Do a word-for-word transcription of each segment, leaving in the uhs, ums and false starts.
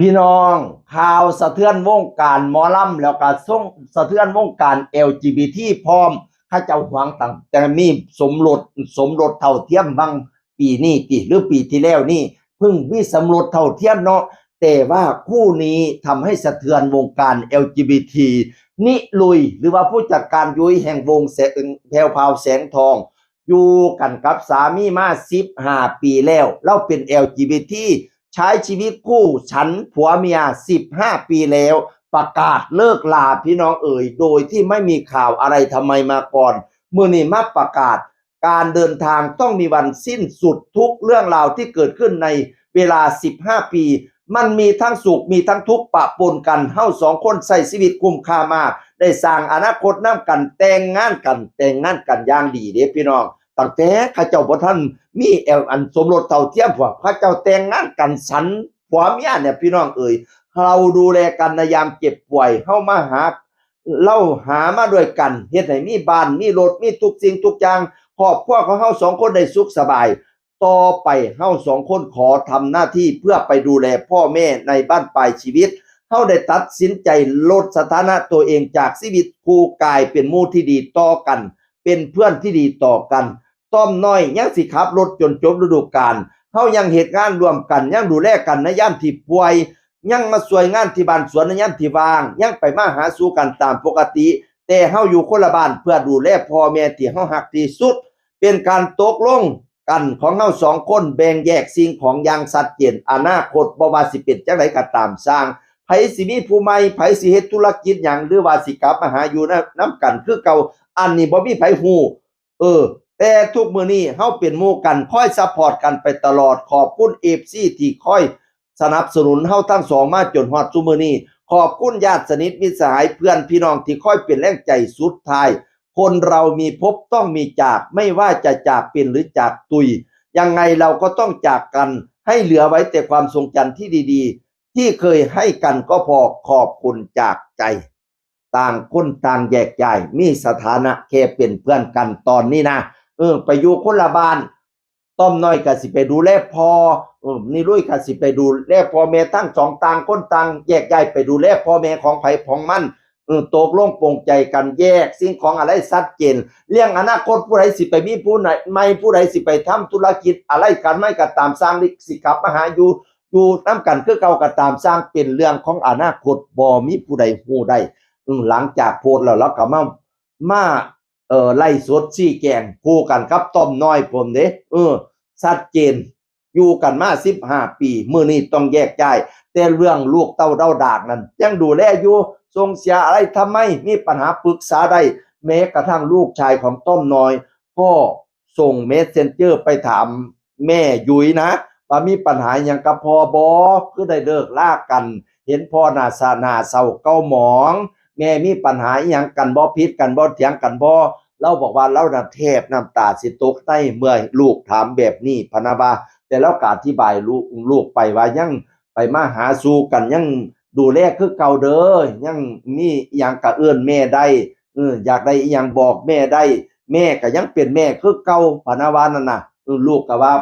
พี่น้อง ข่าวสะเทือนวงการหมอลำ แล้วก็ส่งสะเทือนวงการ แอลจีบีที พร้อม เขาเจ้าหวงตั้งแต่มีสมรส สมรสเท่าเทียมบางปีนี้ติ หรือปีที่แล้วนี่ เพิ่งมีสมรสเท่าเทียมเนาะ แต่ว่าคู่นี้ทำให้สะเทือนวงการ แอลจีบีที นิลุย หรือว่าผู้จัดการยุ้ยแห่งวงแสง แพรวพราวแสงทอง อยู่กันกับสามีมาสิบห้าปีแล้ว เราเป็น แอลจีบีที ใช้ชีวิตคู่ฉันผัวเมียสิบห้าปีแล้ว ประกาศเลิกลาพี่น้องเอ๋ย โดยที่ไม่มีข่าวอะไรทำไมมาก่อน มื้อนี้มาประกาศ การเดินทางต้องมีวันสิ้นสุด ทุกเรื่องราวที่เกิดขึ้นในเวลาสิบห้าปี มันมีทั้งสุขมีทั้งทุกข์ปะปนกัน เฮาสองคนใช้ชีวิตคุ้มค่ามาก ได้สร้างอนาคตนำกัน แต่งงานกัน แต่งงานกันอย่างดีเด้พี่น้อง ตั้งแต่เขาเจ้าบ่ทันมีแอลอันสมรสเท่าเทียม พวกเขาเจ้าแต่งงานกันฉันผัวเมียเนี่ยพี่น้องเอ๋ย เราดูแลกันในยามเจ็บป่วย เฮามาหา เราหามาด้วยกัน เฮ็ดให้มีบ้าน มีรถ มีทุกสิ่งทุกอย่าง ครอบครัวของเฮาสองคนได้สุขสบาย ต่อไปเฮาสองคนขอทำหน้าที่เพื่อไปดูแลพ่อแม่ในบั้นปลายชีวิต เฮาได้ตัดสินใจลดสถานะตัวเองจากชีวิตคู่ กลายเป็นหมู่ที่ดีต่อกัน เป็นเพื่อนที่ดีต่อกัน ต้อมน้อยยังสิขับรถจนจบฤดูกาล เฮายังเฮ็ดงานร่วมกัน ยังดูแลกันในยามที่ป่วย ยังมาช่วยงานที่บ้านสวนในยามที่ว่าง ยังไปมาหาสู่กันตามปกติ แต่เฮาอยู่คนละบ้านเพื่อดูแลพ่อแม่ที่เฮาฮักที่สุด เป็นการตกลงกันของเฮาสองคน แบ่งแยกสิ่งของอย่างชัดเจน อนาคตบ่ว่าสิเป็นจั่งใดก็ตามซ่าง ไผสิมีผู้ใหม่ ไผสิเฮ็ดธุรกิจหยัง หรือว่าสิกลับมาหาอยู่นำ นำกันคือเก่า อันนี้บ่มีไผฮู้ เออ แต่ทุกมื้อนี้เฮาเป็นหมู่กัน คอยซัพพอร์ตกันไปตลอด ขอบคุณเอฟซีที่คอยสนับสนุนเฮาทั้งสองมาจนฮอดซุมื้อนี้ ขอบคุณญาติสนิทมิตรสหายเพื่อนพี่น้องที่คอยเป็นแรงใจสุดท้าย คนเรามีพบต้องมีจาก ไม่ว่าจะจากเป็นหรือจากตุย ยังไงเราก็ต้องจากกัน ให้เหลือไว้แต่ความทรงจำที่ดีๆ ที่เคยให้กันก็พอ ขอบคุณจากใจ ต่างคนต่างแยกย้าย มีสถานะแค่เป็นเพื่อนกันตอนนี้นะ เออ ไปอยู่คนละบ้าน ต้อมน้อยก็สิไปดูแลพ่อ เออ นิลุยก็สิไปดูแลพ่อแม่ทั้งสอง ต่างคนต่างแยกย้ายไปดูแลพ่อแม่ของไผของมัน เออ ตกลงปลงใจกัน แยกสิ่งของอะไรชัดเจน เรื่องอนาคตผู้ใดสิไปมีผู้ใหม่ ผู้ใดสิไปทำธุรกิจอะไรกันไม่ก็ตามซ่าง หรือสิกลับมาหาอยู่ อยู่นำกันคือเก่าก็ตามซ่าง เป็นเรื่องของอนาคต บ่มีผู้ใดฮู้ได้ อืม หลังจากโพสต์แล้ว เราก็มา มา เอ่อ ไลฟ์สดชี้แจงคู่กันกับต้อมน้อยผมเด้ เออ ชัดเจน อยู่กันมาสิบห้าปี มื้อนี้ต้องแยกย้าย แต่เรื่องลูกเต้าเดาดากนั่นยังดูแลอยู่ ส่งเสียอะไรทำไม มีปัญหาปรึกษาได้ แม้กระทั่งลูกชายของต้อมน้อย ก็ส่งเมสเซนเจอร์ไปถามแม่ยุ้ยนะ ว่ามีปัญหาหยังกับพ่อบ่ คือได้เลิกลากัน เห็นพ่อหน้าสะ หน้าเศร้าเศร้าหมอง แม่มีปัญหาอิหยังกันบ่ ผิดกันบ่ เถียงกันบ่ เราบอกว่าเราน่ะแทบน้ำตาสิตกในเมื่อลูกถามแบบนี้พะนะว่า แต่เราก็อธิบายลูก ลูกไปว่ายังไปมาหาสู่กัน ยังดูแลคือเก่าเด้อ ยังมีอิหยังก็เอิ้นแม่ได้ เออ อยากได้อิหยังบอกแม่ได้ แม่ก็ยังเป็นแม่คือเก่าพะนะว่านั่นน่ะ เออ ลูกก็ว่า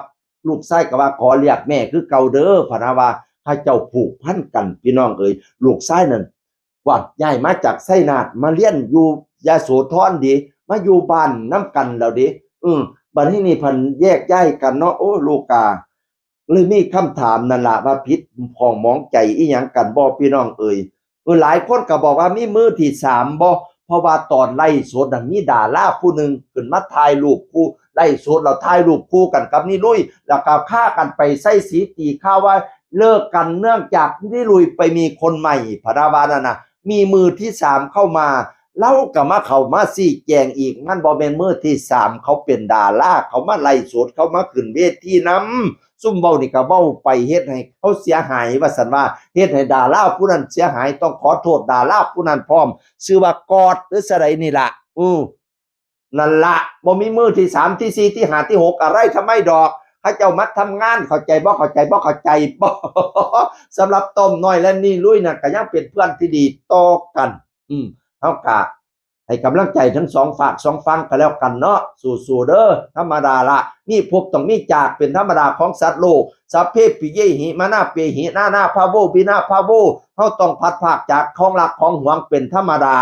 ลูกชายก็ว่าขอเรียกแม่คือเก่าเด้อพะนะว่า เขาเจ้าผูกพันกันพี่น้องเอ๋ย ลูกชายนั่น ว่าย้ายมาจากไชยนาทมาเรียนอยู่ยโสธรเด้ มาอยู่บ้านนำกันแล้วเด้ เออ บัดนี้นี่พันแยกย้ายกันเนาะ โอ้ ลูกกา เลยมีคำถามนั่นล่ะว่าผิดข้องหมองใจอิหยังกันบ่พี่น้องเอ๋ย เออ หลายคนก็บอกว่ามีมือที่สามบ่ เพราะว่าตอนไลฟ์สดน่ะมีดาราผู้หนึ่งขึ้นมาถ่ายรูปคู่ ไลฟ์สดแล้วถ่ายรูปคู่กันกับนิลุย แล้วก็พากันไปใส่สีตีข่าวว่าเลิกกันเนื่องจากนิลุยไปมีคนใหม่พะนะว่านั่นน่ะ มีมือที่สามเข้ามา เราก็มา เข้ามาชี้แจงอีก มันบ่แม่นมือที่สาม เขาเป็นดารา เขามาไลฟ์สด เขามาขึ้นเวทีนำ ซุมเว้านี่ก็เว้าไปเฮ็ดให้เขาเสียหายว่าซั่นว่า เฮ็ดให้ดาราผู้นั้นเสียหาย ต้องขอโทษดาราผู้นั้นพร้อม ชื่อว่ากอดหรือไสนี่ล่ะ อือ นั่นละ บ่มีมือที่สาม ที่สี่ ที่ห้า ที่หก อะไรทำไมดอก เขาเจ้ามาทำงาน เข้าใจบ่ เข้าใจบ่ เข้าใจบ่ สำหรับต้อมน้อยและนิลุยน่ะ ก็ยังเป็นเพื่อนที่ดีต่อกัน อืม เฮากะ ให้กำลังใจทั้งสองฝากสองฝั่งก็แล้วกันเนาะ สู้ๆเด้อ ธรรมดาละ มีพบต้องมีจาก เป็นธรรมดาของสัตว์โลก สัพเพปิเยหิ มานาเปหิ นานาภาโว วินาภาโว เฮาต้องพลัดพรากจากของรักของหวงเป็นธรรมดา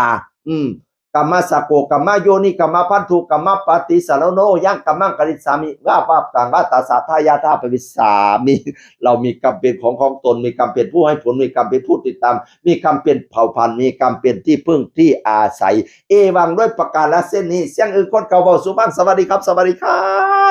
อืม กัมมะสะโก กัมมะโยนิ กัมมะพันธุ กัมมะปฏิสารโน ยังกัมมังกริสสามิ ว่าว่ากังว่าตาสาทายาทาปวิสสามิ เรามีกรรมเป็นของของตน มีกรรมเป็นผู้ให้ผล มีกรรมเป็นผู้ติดตาม มีกรรมเป็นเผ่าพันธุ์ มีกรรมเป็นที่พึ่งที่อาศัย เอวังด้วยประการละเส้นนี้ เสียงอื่นคนเก่าเว้าสู่ฟัง สวัสดีครับ สวัสดีครับ